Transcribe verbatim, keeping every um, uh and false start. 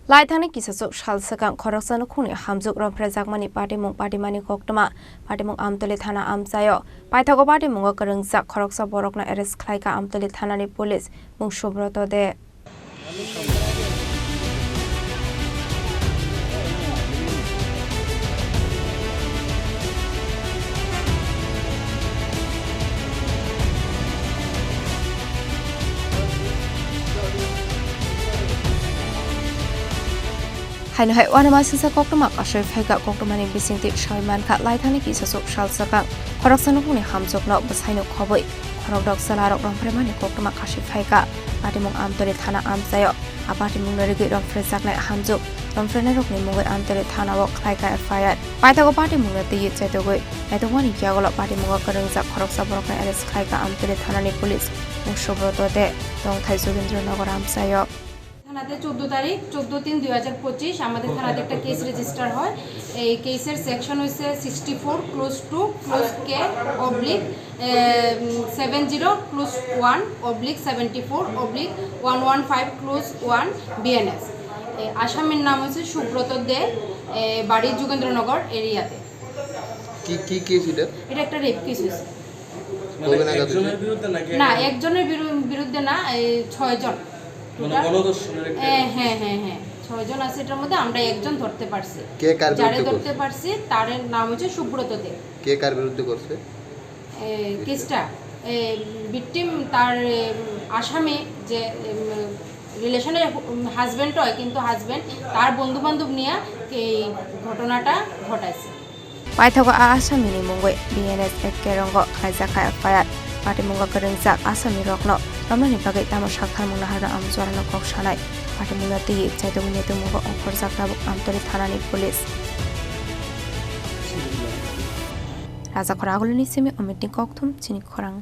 Laithani kisachuk sal swkang khoroksa nukhungni hamjwk romphrejakmani patimung patimani koktwma, patimung Amtoli thana amchaio. Paithago patimungo kwrwngjak khoroksa borokno arrest khlaikha Amtoli thanani police, mung Subroto De. Haino hai uanama singsa koktwma kasui phaikha, koktwmani bisingtwi sawi mankha, laithani kisachuk sal swkang khoroksa nukhungni hamjwkno bwsaino khobwi khorokdok chwlarok romphreimani koktwma kasui phaikha. Patimung Amtoli thana amchaio. A patimungno rigwi romphrejaknai hamjwk romphrenairokni mungwi Amtoli thanao khlaikha F I R. Paithago patimungno twiwi chaitugwi naitugmani yagulo patimungo kwrwngjak khoroksa borokno arrest khlaikha Amtoli thanani police, mung Subroto De, tongthai Jogendra Nagar amchaio. থানাতে চোদ্দ তারিখ, চোদ্দ তিন দুই হাজার পঁচিশ, আমাদের থানাতে একটা কেস রেজিস্টার হয়। এই কেসের সেকশন হচ্ছে sixty four close two close কে oblique seven zero close one oblique seventy four oblique one one five close one BNS. আসামির নাম হচ্ছে সুব্রত দে, এ, বাড়ি যোগেন্দ্রনগর এরিয়াতে। কি কি কেস এটা? এটা একটা রেপ কেস হয়েছে। কবে নাগাদ হয়েছে? একজনের বিরুদ্ধে নাকি না, একজনের বিরু-, বিরুদ্ধে না, এই ছয়জন। মানে টোটাল। গণধর্ষণের একটা হ্যাঁ, হ্যাঁ, হ্যাঁ, হ্যাঁ। ছয়জন আছে এটার মধ্যে, আমরা একজন ধরতে পারছি। কে কার যারে বিরুদ্ধে ধরতে করছে? পারছি, তার নাম হচ্ছে সুব্রত দে। কে কার বিরুদ্ধে করছে? এ, কেসটা? কেসটা, এ, ভিকটিম তার, এ, আসামি যে, এম, রিলেশনের, উম, হাজবেন্ড হয়, কিন্তু হাজবেন্ড তার বন্ধু-বান্ধব নিয়ে এই ঘটনাটা ঘটাইছে। Paithago a asamini mungwi B N S F K rongo khlaijakha F I R. Patimungo kwrwngjak asamirokno romnani bagwi tamo saktharmung naharno amchorano kok sanai. Patimungno twiwi chaitugwi netumungbo ongkhorjak tabuk Amtoli thanani police. Rajakhor agulini simi Omitni kokthum chini khorang.